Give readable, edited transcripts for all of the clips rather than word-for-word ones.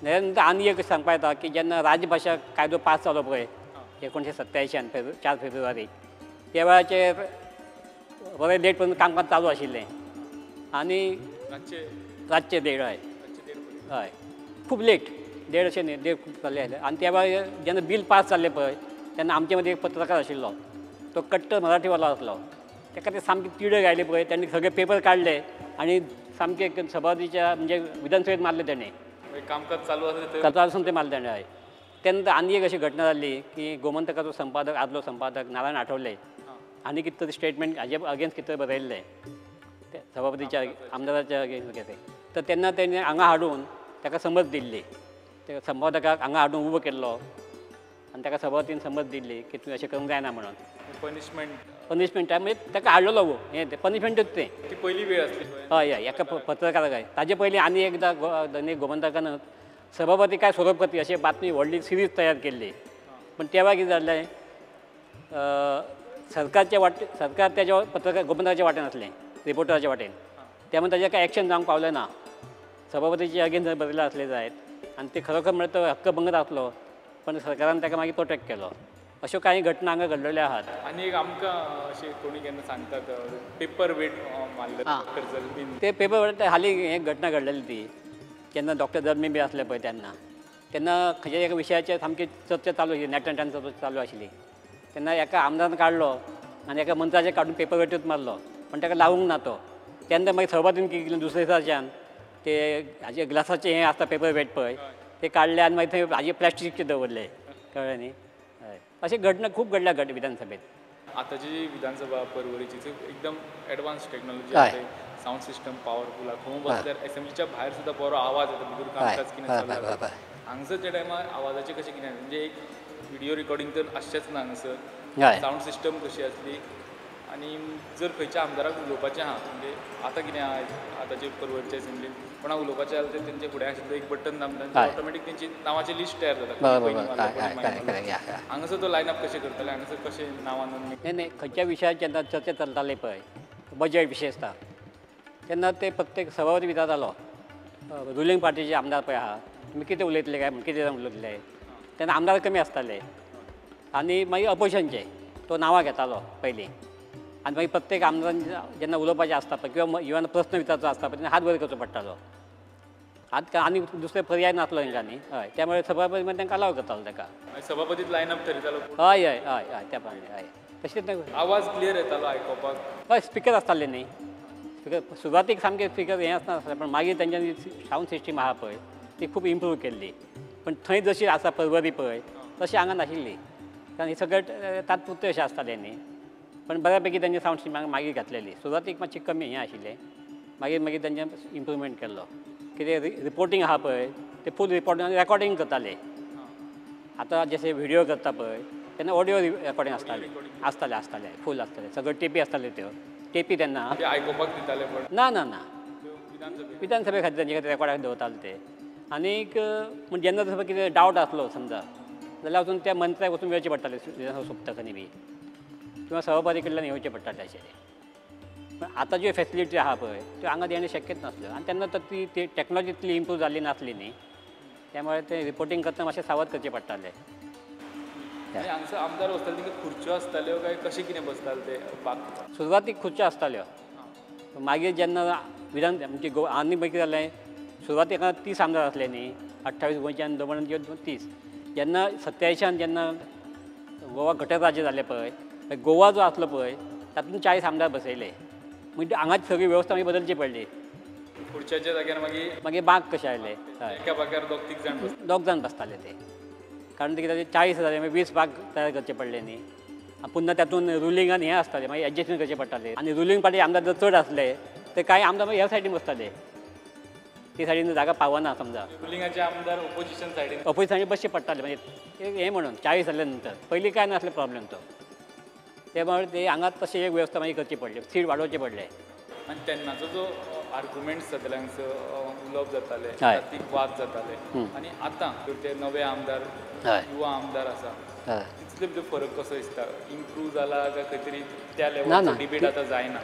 नंतर आनी एक सांगपा येता की जेन्ना राजभाशा कायदो पास जालो पळय 1987 4 फेब्रुवारीक त्या वेळाचेर बरें लेट पर्यंत कामकाज चालू आशिल्लें आनी रातचे 1:30 हय हय खूब लेट 1:30 अशें न्ही 1:30 खूब जाल्लें आसलें. आनी त्या वेळार जेन्ना बील पास जाल्लें पळय तेन्ना आमचे मदीं एक पत्रकार आशिल्लो तो कट्टर मराठीवालो आसलो ताका ते सामकी तिडक आयली पळय तेणी सगळे पेपर काडले आनी सामके सभापतीच्या म्हणजे विधानसभेत मारले तेणें कामकाज चालू आसा आसून ते मारले तेणें. हय तेन्ना आनी एक अशी घटना जाल्ली की गोमंतकाचो संपादक आदलो संपादक नारायण आठवले आनी कितें तरी स्टेटमेंट हाजे अगेन्स्ट कितें तरी बरयल्लें सभापतीच्या आमदाराच्या अगेन्स्ट कितें तर तेन्ना तेणें हांगा हाडून ताका समज दिल्ली त्या संपादकाक हांगा हाडून उबो केल्लो आनी ताका सभापतीन समज दिल्ली की तूं अशें करूंक जायना म्हणून. पनिशमेंट पनिशमेंट म्हणजे ताका हाडलेलो वो हें तें पनिशमेंटूच तें ती पयली वेळ आसली. हय हय एका पत्रकाराक हय ताजे पयलीं आनी एकदां दैनिक गोमंतकान सभापती काय सोरोपती अशी बातमी व्हडली सिरीज तयार केल्ली. पण त्या वेळार कितें जाल्लें सरकारच्या वाटे सरकार तेज्या पत्रकार गोमंतकाच्या वाटेन आसलें रिपोर्टराच्या वाटेन त्यामुळे ताजें काय एक्शन जावंक पावलें ना. सभापतीचे अगेन्स्ट बरयलें आसलें जायत आनी ते खरोखर म्हळ्यार तो हक्कभंग आसलो पण सरकारान ताका मागीर प्रोटेक्ट केलो. अश्यो कांय घटना हांगा घडलेल्यो आहात. आनी एक आमकां अशें कोणी केन्ना सांगतात पेपर वेट मारले डॉक्टर जल्मी ते पेपर वेट हालीं एक घटना घडलेली ती जेन्ना डॉक्टर जल्मी बी आसले पळय तेन्ना तेन्ना खंयच्या एका विशयाचेर सामकी चर्चा चालू आशिल्ली नेटान चर्चा चालू आशिल्ली तेन्ना एका आमदारान काडलो आनी एका मंत्र्याचेर काडून पेपर वेटूच मारलो पण ताका लावूंक ना तो. तेन्ना मागीर सभापतीन कितें केलें दुसऱ्या दिसाच्यान ते हाजे ग्लासाचें हें आसता पेपर वेट पळय ते काडले आनी मागीर थंय हाजे प्लास्टिकचे दवरले कळ्ळें न्ही. हय अशें घटना खूब घडल्या घट विधानसभेत. आतांची विधानसभा परवरीची एकदम एडवान्स टेक्नॉलॉजी आसा सावंड सिस्टम पावरफूल आसा खंय बसल्यार एसेंब्लीच्या भायर सुद्दां बरो आवाज येता भितर कामकाज कितें चालू आसा. हांगसर त्या टायमार आवाजाचें कशें कितें म्हणजे एक व्हिडियो रिकॉर्डिंग तर आसचेंच ना हांगसर सावंड सिस्टम कशी आसली आनी जर खंयच्या आमदाराक उलोवपाचें आहा म्हणजे आतां कितें आहा आतांचे परवरचे एसेंब्लीन कोणाक उलोवपाचें जाल्यार ते तेंचे फुडें आशिल्लें एक बटन दामता ऑटोमॅटीक तेंची नांवाची लिस्ट तयार जाता. हांगासर तो लायनअप कशें करताले हांगासर कशें नांवां नोंदणी नाही नाही खंयच्या विशयार जेन्ना चर्चा चलताली पळय बजेट विशेषतः तेन्ना ते प्रत्येक सभापती विचारतालो रुलींग पार्टीचे आमदार पळय आहा तुमी कितें उलयतले काय म्हण कितें उलयतले तेन्ना आमदार कमी आसताले आनी मागीर अपोजिशनचे तो नांवां घेतालो पयलीं आनी मागीर प्रत्येक आमदारान जेन्ना उलोवपाचें आसता पळय किंवा इवन प्रस्न विचारचो आसता पळय तेन्ना हात वयर करचो पडटालो हात आनी दुसरे पर्याय नासलो तेंच्यांनी. हय त्यामुळे सभापती मागीर तांकां अलाव करतालो ताका सभापतीत लायनअप थरयतालो. हय हय हय हय त्या प्रमाणे हय तशेंच आवाज क्लियर येतालो आयकुपाक. हय स्पिकर आसताले न्ही स्पिकर सुरवातीक सामकें स्पिकर हें आसनासलें पण मागीर तेंच्यांनी सावंड सिस्टीम आहा पळय ती खूब इम्प्रूव केल्ली. पण थंय जशी आसा परवरी पळय तशी हांगा नाशिल्ली कारण हे सगळें तात्पुरतें अशें आसतालें न्ही. पण बऱ्यापैकी तेंचे सावंड सिस्टम मागीर घातलेली सुरवातीक मातशी कमी हें आशिल्लें मागीर मागीर तेंच्यान इम्प्रूवमेंट केल्लो. कितें रिपोर्टींग आहा पळय ते फूल रिपोर्टींग रेकॉर्डींग करताले. आतां जशें व्हिडियो करता पळय तेन्ना ऑडियो रेकॉर्डींग आसतालें आसतालें आसतालें फूल आसतालें सगळ्यो टेपी आसताल्यो त्यो टेपी तेन्ना आयकुपाक दिताले. ना ना ना विधानसभे खातीर तेंचे खातीर रेकॉर्डाक दवरताले ते. आनीक पूण जेन्ना तसो कितें डावट आसलो समजा जाल्यार वचून त्या मंत्र्याक वचून मेळचें पडटालें विधानसभा सोंपतकच बी किंवा सभापती कडल्यान येवचें पडटालें अशें. पण आतां ज्यो फेसिलिटी आहा पळय त्यो हांगा येणें शक्यच नासल्यो आनी तेन्ना तर ती ती टॅक्नॉलॉजी इतली इम्प्रूव जाल्ली नासली न्ही त्यामुळे ते रिपोर्टींग करतना मातशें सावध करचें पडटालें. हांगसर आमदार बसताले तांकां खुर्च्यो आसताल्यो काय कशें कितें बसताले ते? सुरवातीक खुर्च्यो आसताल्यो मागीर जेन्ना विधान म्हणजे आनी मागीर कितें जालें सुरवातीक 30 आमदार आसले न्ही 28 गोंयच्यान दमण 30 जेन्ना 87 जेन्ना गोवा घटक राज्य जालें पळय गोवा जो आसलो पळय तातूंत 40 आमदार बसयले म्हणजे हांगाच सगळी वेवस्था मागीर बदलची पडली. खुर्च्यांच्या जाग्यार मागीर मागीर बाग कशे आयले एका बागार दोग जाण बसताले ते कारण ते कितें 40 जाले मागीर 20 बाग तयार करचे पडले न्ही. पुन्हा त्यातून रुलींग आनी हें आसतालें मागीर एडजस्टमेंट करचें पडटालें आनी रुलींग पार्टी आमदार जर चड आसले तर कांय आमदार मागीर ह्या सायडीन बसताले ती सायडीन जागा पावना समजा रुलिंगाचे आमदार ओपोजिशन सायडीन ओपोजिशन सायडीन बसचे पडटाले म्हणजे हें म्हणून 40 जाल्या नंतर पयलीं काय नासलें प्रॉब्लेम तो त्यामुळे ते हांगा तशी एक वेवस्था मागीर करची पडली सीट वाडोवचे पडले. आनी तेन्नाचो जो आर्ग्युमेंट्स जाताले हांगसर उलोवप जातालें तांत्रीक वाद जाताले आनी आतां ते नवे आमदार युवा आमदार आसा तितले भितर फरक कसो दिसता? इम्प्रूव जाला काय खंय तरी त्या लेवलाचो डिबेट आतां जायना?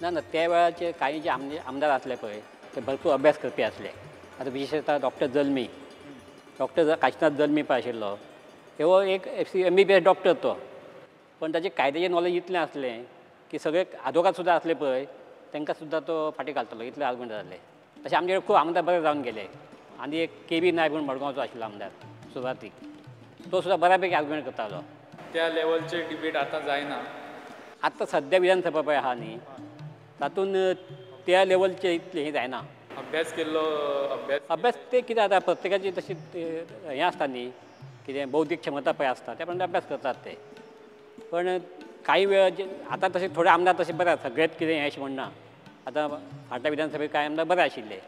ना ना त्या वेळाचेर कांय जे आमदार आसले पळय ते भरपूर अभ्यास करपी आसले. आतां विशेषतः डॉक्टर जल्मी डॉक्टर काशीनाथ जल्मी पळय आशिल्लो, हो एक MBBS doctor तो, पण ताचे कायद्याचें नॉलेज इतलें आसलें की सगळे आदवोगाद सुद्दां आसले पळय तांकां सुद्दां तो फाटीं घालतालो, इतले आर्गुमेंट जाले. तशें आमचे खूब आमदार बरे जावन गेले. आनी एक KB Naik म्हणून मडगांवचो आशिल्लो आमदार सुरवातीक, तो सुद्दां बऱ्यापैकी आर्गुमेंट करतालो. त्या लेवलचे डिबेट आतां जायना. आतां सद्या विधानसभा पळय आहा न्ही तातूंत त्या लेवलचे इतलें हें जायना. अभ्यास केल्लो अभ्यास ते कितें जाता प्रत्येकाची तशी हें आसता न्ही, कितें बौद्धीक क्षमता पळय आसता त्या प्रमाणे अभ्यास करतात ते. पण काही वेळ जे आतां तशें थोडे आमदार तशें बरें आसा, सगळेच कितें हें अशें म्हणना. आतां फाटल्या विधानसभेक कांय आमदार बरे आशिल्ले,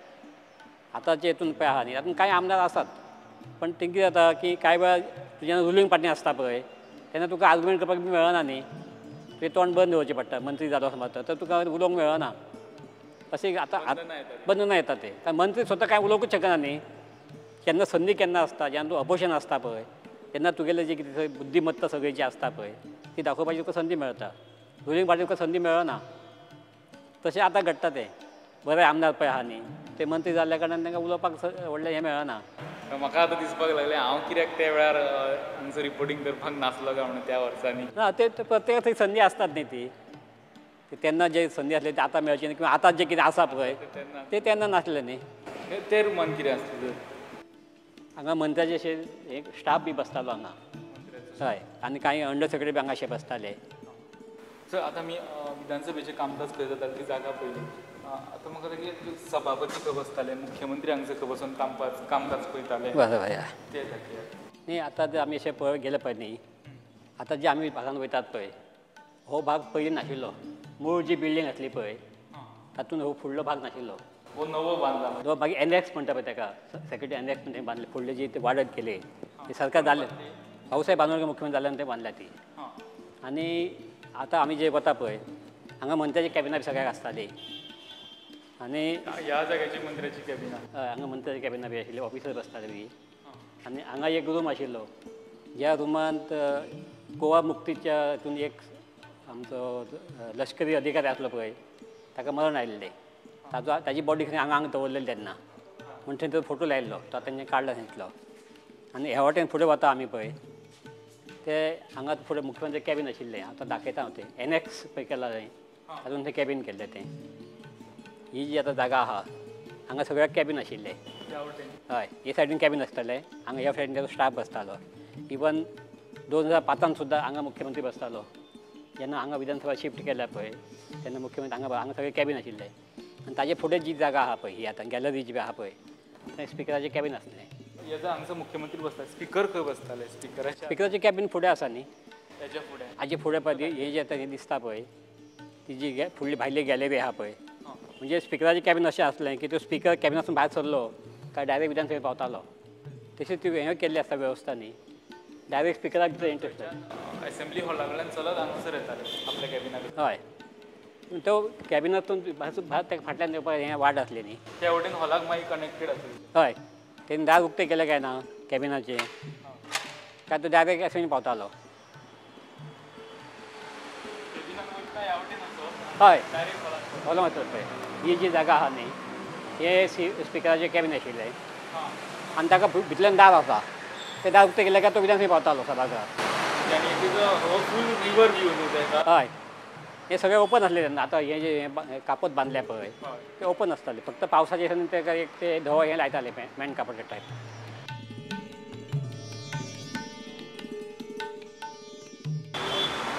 आतांचे हितून पळय आहा न्ही तातूंत कांय आमदार आसात, पण तें कितें जाता की कांय वेळार तुज्या रुलींग पार्टी आसता पळय तेन्ना तुका आर्ग्युमेंट करपाक मेळना न्ही, तुवें तोंड बंद दवरचें पडटा. मंत्री जालो समज तर तुका उलोवंक मेळना, अशें आतां बंधनां येता ते. कारण मंत्री स्वता कांय उलोवंकूच शकना न्ही. केन्ना संदी केन्ना आसता जेन्ना तूं अपोशन आसता पळय तेन्ना तुगेलें जें कितें बुद्धिमत्ता सगळी जी आसता पळय ती दाखोवपाची तुका संदी मेळटा. रुलींग पार्टी तुका संदी मेळना. तशें आतां घडटा तें. बरें आमदार पळय आहा न्ही ते मंत्री जाल्ल्या कारणान तांकां उलोवपाक व्हडलें हें मेळना. म्हाका आतां दिसपाक लागलें हांव कित्याक त्या वेळार हांगसर रिपोर्टींग करपाक नासलो काय म्हणून त्या वर्सांनी. ना ते प्रत्येकाक थंय संदी आसतात न्ही ती, तेन्ना जे संदी आसली ते आतां मेळची न्ही, किंवा आतां जें कितें आसा पळय ते तेन्ना नासलें न्ही. ते रुमान कितें आसलें तर हांगा मंत्र्याचे अशें एक स्टाफ बी बसतालो हांगा, हय, आनी कांय अंडर सेक्रेटरी बी हांगा अशे बसताले. सर आतां आमी विधानसभेचें कामकाज खंय जातालें ती जागा पळयली, आतां म्हाका लागलें सभापती खंय बसताले, मुख्यमंत्री हांगसर खंय बसून कामकाज पळयताले, बरोबर ते जाग्यार न्ही. आतां जे आमी अशें पळय गेले पळय न्ही, आतां जे आमी भागान वयतात पळय हो भाग पयलीं नाशिल्लो. मूळ जी बिल्डींग आसली पळय तातूंत हो फुडलो भाग नाशिल्लो, हो नवो बांदला. जो मागीर एनएक्स म्हणटा पळय ताका, सेक्रेटरी एनएक्स म्हणटा बांदले, फुडले जी ते वाडत केले ते सरकार जालें, भाऊसाहेब बांदोडकर मुख्यमंत्री जाल्यान ते बांदल्या ती. आनी आतां आमी जे वता पळय हांगा मंत्र्याची कॅबिनां बी सगळ्याक आसताली. आनी ह्या जाग्याची मंत्र्याची कॅबिनां, हय, हांगा मंत्र्याची कॅबिनां बी आशिल्ली, ऑफिसर बसताले बी. आनी हांगा एक रूम आशिल्लो, ज्या रुमांत गोवा मुक्तीच्या हितून एक आमचो लश्करी अधिकारी आसलो पळय ताका मरण आयिल्लें, ताजो ताजी बॉडी खंय हांगा हांगा दवरलेली तेन्ना, म्हण थंय तो फोटो लायिल्लो, तो तेंच्यानी काडला थंयतलो. आनी ह्या वाटेन फुडें वता आमी पळय ते हांगा फुडें मुख्यमंत्री कॅबीन आशिल्लें, आतां दाखयता हांव तें एनएक्स पळय केला थंय तातूंत तें कॅबीन केल्लें तें. ही जी आतां जागा आहा हांगा सगळ्याक कॅबीन आशिल्लें, हय, हे सायडीन कॅबीन आसतालें, हांगा ह्या सायडीन ताजो स्टाफ बसतालो. इवन 2005 सुद्दां हांगा मुख्यमंत्री बसतालो, जेन्ना हांगा विधानसभा शिफ्ट केल्या पळय तेन्ना मुख्यमंत्री हांगा हांगा सगळें कॅबीन आशिल्लें. आनी ताजे फुडें जी जागा आहा पळय ही आतां गॅलरी जी आहा पळय थंय स्पिकराचें कॅबीन आसलें. हांगसर मुख्यमंत्री बसता, स्पिकर खंय बसताले? स्पिकराचें कॅबीन फुडें आसा न्ही, ताच्या फुडें, हाजे फुडें पळय हे जें आतां हें दिसता पळय ती जी फुडली भायली गॅलरी आहा पळय, म्हणजे स्पिकराचें कॅबीन अशें आसलें की तो स्पिकर कॅबिनासून भायर सरलो काय डायरेक्ट विधानसभेत पावतालो. तशी ती हें केल्ली आसता वेवस्था न्ही, डायरेक्ट स्पिकराक भितर इंट्रस्ट असेंब्ली हॉला कडल्यान चलत हांगसर येताले आपल्या कॅबिनाक. हय, तो कॅबिनातून भायर ताका फाटल्यान येवपाक हें वाट आसली न्ही, त्या वटेन हॉलाक मागीर कनेक्टेड आसली. हय, तेणी दार उक्तें केलें काय ना कॅबिनाचें काय तो डायरेक्ट असेंब्ली पावतालो. हय, हॉलाक वचत पळय ही जी जागा आहा न्ही हे स्पिकराचें कॅबिन आशिल्लें आनी ताका भितरल्यान दार आसा, ते दार उक्तें केलें काय तो विधानसभेत पावतालो सभाघरात. हय, हे सगळें ओपन आसलें तेन्ना. आतां हें जें कापत बांदलें पळय तें ओपन आसतालें, फक्त पावसाच्या दिसांनी ताका एक ते धवो हें लायताले मेन कापड टायप.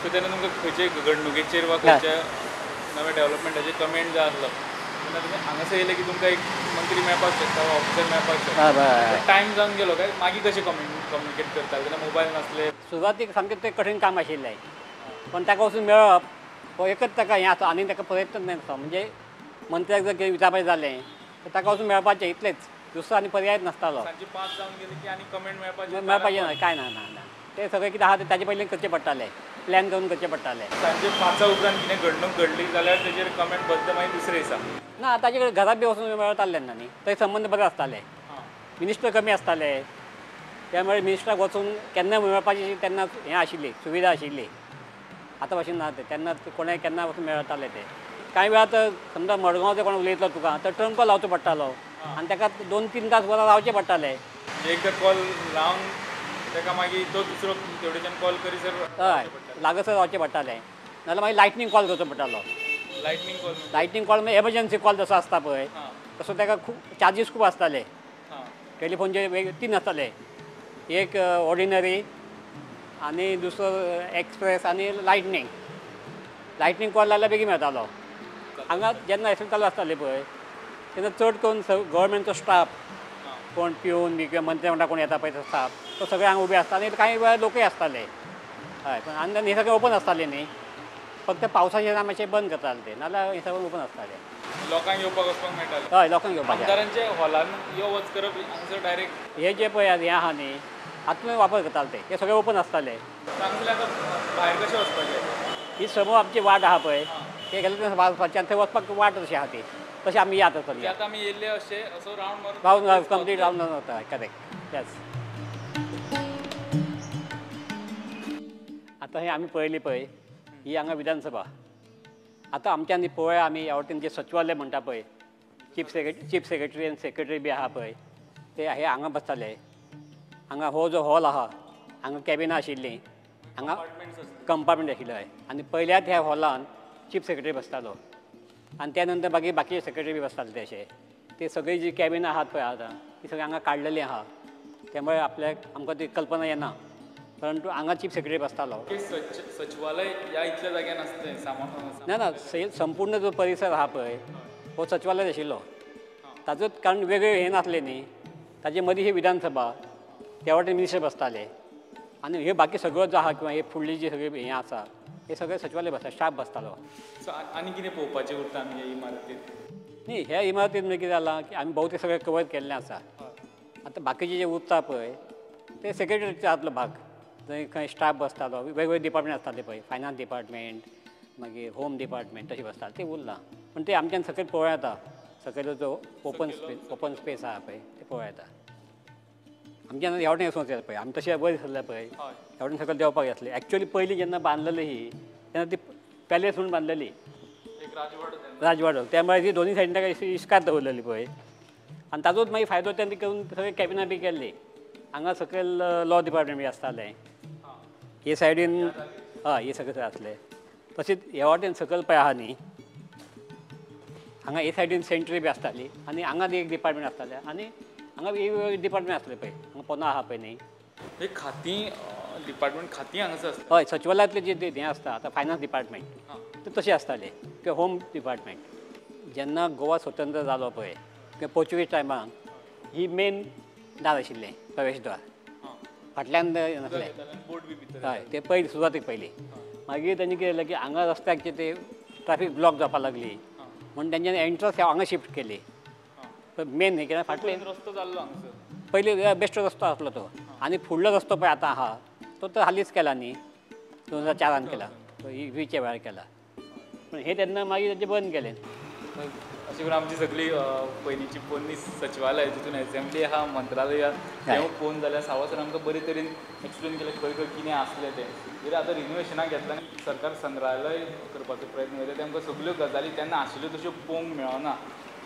सो तेन्ना तुमकां खंयचे घडणुकेचेर वा खंयच्या नव्या डेव्हलपमेंटाचेर कमेंट जाय आसलो तेन्ना तुमी हांगासर येयले की तुमकां एक मंत्री मेळपाक शकता वा ऑफिसर मेळपाक शकता. टायम जावन गेलो काय मागीर कशें कम्युनिकेट करताले तेन्ना मोबायल नासले? सुरवातीक सामकें तें कठीण काम आशिल्लें, पण ताका वचून मेळप हो एकच ताका हें आसा आनी ताका प्रयत्न नासता. म्हणजे मंत्र्याक जर कितें विचारपाचें जालें तर ताका वचून मेळपाचें इतलेंच, दुसरो आनी पर्यायच नासतालो. 5 जावन गेले की आनी कमेंट मेळपाचें ना, कांय ना ना ना, ते सगळें कितें आहा तें ताजे पयलीं करचें पडटालें, प्लॅन करून करचें पडटालें. सांजे 5 उपरांत कितें घडणूक घडली जाल्यार तेजेर कमेंट बसता मागीर दुसरे दिसा ना, ताजे कडेन घरात बी वचून मेळताले तेन्ना न्ही, थंय संबंद बरे आसताले, मिनिस्टर कमी आसताले, त्यामुळे मिनिस्टराक वचून केन्ना मेळपाची तेन्ना हें आशिल्ली सुविधा आशिल्ली, आतां भाशेन ना तें. तेन्ना कोणें केन्ना वचून मेळटाले ते. कांय वेळार तर समजा मडगांव कोण उलयतलो तुका तर ट्रंक लावचो पडटालो आनी ताका 2-3 तास वरां रावचें पडटालें. एकदा कॉल लावन ताका मागीर तो दुसरो तेवटेच्यान कॉल करीसर हय लागसर रावचें पडटालें. नाजाल्यार मागीर लायटनींग कॉल करचो पडटालो. लायटनींग कॉल, लायटनींग कॉल म्हणजे एमर्जन्सी कॉल जसो आसता पळय तसो ताका खूब चार्जीस खूब आसताले. टेलिफोनचे वेग 3 आसताले, एक ऑर्डिनरी आनी दुसरो एक्सप्रेस आनी लायटनींग. लायटनींग कॉल जाल्यार बेगीन मेळटालो. हांगा जेन्ना एसेंब्ली चालू आसताली पळय तेन्ना चड करून गव्हर्मेंटचो स्टाफ कोण पिवन बी किंवा मंत्री म्हणटा कोण येता पळय तो स्टाफ तो सगळे हांगा उबे आसता आनी कांय वेळार लोकूय आसताले. हय, पण आनी हे सगळें ओपन आसतालें न्ही, फक्त पावसाचे मातशें बंद करताले ते, नाजाल्यार हे सगळें ओपन आसतालें. लोकांक येवपाक वचपाक मेळटालें. हय, लोकांक येवपाक. आमदारांचे हॉलान यो वच करप हांगसर डायरेक्ट हे जे पळय हें आहा न्ही हातूंत वापर करताले ते, हे सगळे ओपन आसताले. हांगसरल्यान आतां भायर कशें वचपाचें? ही समोर आमची वाट आहा पळय ते गेले वचपाचें आनी थंय वचपाक वाट अशी आहा ती, तशें आमी याद आसतली. आतां आमी येयल्ले अशे असो रावंड मारून रावंड कंप्लीट रावंड मारून वता. करेक्ट, येस. आतां हें आमी पळयली पळय ही हांगा विधानसभा. आतां आमच्यान पळोवया आमी ह्या वटेन जे सचिवालय म्हणटा पळय, चीफ सेक्रेटरी आनी सेक्रेटरी बी आहा पळय ते हे हांगा बसताले. हांगा हो जो हॉल आहा हांगा कॅबिनां आशिल्लीं, हांगा कंपार्टमेंट आशिल्ले. हय, आनी पयल्याच ह्या हॉलान चीफ सेक्रेटरी बसतालो आनी त्या नंतर बाकी बाकीचे सेक्रेटरी बी बसताले. ते अशे ते सगळी जी कॅबिनां आहात पळय आतां ती सगळी हांगा काडलेली आहा, त्यामुळे आपल्याक आमकां ती कल्पना येना, परंतु हांगा चीफ सेक्रेटरी बसतालो. सचिवालय ह्या इतल्या जाग्यार नासलें ना ना, संपूर्ण जो परिसर आहा पळय हो सचिवालय आशिल्लो. ताजोच कारण वेगळे हें नासलें न्ही, ताजे मदीं ही विधानसभा, त्या वटेन मिनिस्टर बसताले आनी हे बाकी सगळो जो आहा किंवा हे फुडली जी सगळी हें आसा हे सगळे सचिवालय बसता, स्टाफ बसतालो. सो आनी कितें पळोवपाचें उरता आमी ह्या इमारतींत? न्ही, ह्या इमारतींत म्हणजे कितें जालां की आमी भोवतेक सगळें कवर केल्लें आसा. आतां बाकीचे जे उरता पळय ते सेक्रेटरीच्या आदलो भाग, जंय खंय स्टाफ बसतालो, वेगवेगळे डिपार्टमेंट आसताले पळय, फायनान्स डिपार्टमेंट मागीर होम डिपार्टमेंट तशें बसताले ते उरलां. पूण ते आमच्यान सकयल पळोवं येता, सकयल जो ओपन स्पेस आहा पळय ते पळोवं येता. आमच्यान ह्या वटेन वचूंक जाय पळय, आमी तशें वयर सरले पळय ह्या वटेन सकयल देंवपाक जाय आसलें. एक्चुअली पयलीं जेन्ना बांदलेली ही तेन्ना ती पॅलेस म्हणून बांदलेली, राजवाडो, त्यामुळे ती दोन्ही सायडीन ताका इस्काद दवरलेली पळय आनी ताजोच मागीर फायदो तेन्ना करून सगळीं कॅबिनां बी केल्लीं. हांगा सकयल लॉ डिपार्टमेंट बी आसतालें हे सायडीन, हय हे सगळें आसलें. तशेंच ह्या वाटेन सकयल पळय आहा न्ही हांगा हे सायडीन सेंट्री बी आसताली आनी हांगा एक डिपार्टमेंट आसतालें आनी हांगा वेगवेगळे डिपार्टमेंट आसले पळय, हांगा पोना आहा पळय न्ही हे खातीं डिपार्टमेंट खातीं हांगासर आसता. हय, सचिवालयांतलें जे हें आसता आतां फायनान्स डिपार्टमेंट ते तशें आसतालें किंवा होम डिपार्टमेंट. जेन्ना गोवा स्वतंत्र जालो पळय किंवा पोर्चुगीज टायमाक ही मेन दार आशिल्लें प्रवेशद्वार, फाटल्यान नासलें. हय, ते पयलीं सुरवातीक पयलीं. मागीर तेणी कितें जालें की हांगा रस्त्याक जे ते ट्राफीक ब्लॉक जावपाक लागली म्हूण तेंच्यांनी एंट्रन्स हांगा शिफ्ट केली. मेन हें कित्याक फाटले रस्तो जाल्लो हांगसर पयलीं बेश्टो रस्तो आसलो तो, आनी फुडलो रस्तो पळय आतां आहा तो तर हालींच केला न्ही, 2004 केला, तो वीच्या वेळार केला. पूण हे तेन्ना मागीर तेजें बंद केलें. अशें करून आमची सगळी पयलींची पोन्नी सचिवालय जितून एसेंब्ली आहा, मंत्रालय आहा, तें पळोवन जाल्यार सावळ सर आमकां बरे तरेन एक्सप्लेन केलें खंय खंय कितें आसलें तें. जरी आतां रिनोवेशनाक घेतलां आनी सरकार संग्रहालय करपाचो प्रयत्न करता, तेमकां सगळ्यो गजाली तेन्ना आशिल्ल्यो तश्यो पळोवंक मेळना.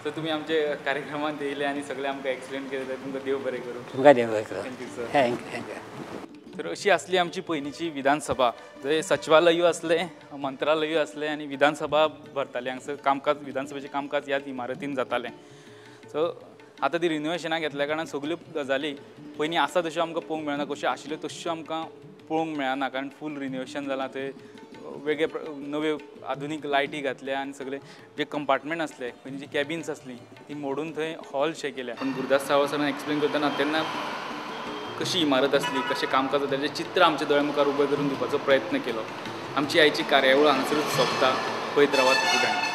सो तुमी आमचे कार्यक्रमांत येयले आनी सगळें आमकां एक्सप्लेन केलें, तुमकां देव बरें करूं. तुमकां देव बरें करूं. Thank you sir. Thank you, thank you. तर अशी आसली आमची पयलींची विधानसभा, जंय सचिवालयूय आसलें, मंत्रालयूय आसलें आनी विधानसभा भरताली. हांगसर कामकाज, विधानसभेचें कामकाज ह्याच इमारतीन जातालें. सो आतां ती रिनोवेशनाक घेतल्या कारणान सगल्यो गजाली पयलीं आसा तश्यो आमकां पळोवंक मेळना, कश्यो आशिल्ल्यो तश्यो आमकां पळोवंक मेळना, कारण फूल रिनोवेशन जालां. थंय वेगळे नव्यो आधुनीक लायटी घातल्या आनी सगळे जे कंपार्टमेंट आसले, पयलीं जी कॅबिन्स आसली ती मोडून थंय हॉल शे केल्या. पूण गुरुदास सावळ सरान एक्सप्लेन करतना तेन्ना कशी इमारत आसली, कशें कामकाज जातालें, तें चित्र आमच्या दोळ्या मुखार उबें करून दिवपाचो प्रयत्न केलो. आमची आयची कार्यावळ हांगासरूच सोंपता. पळयत रावात फुडें.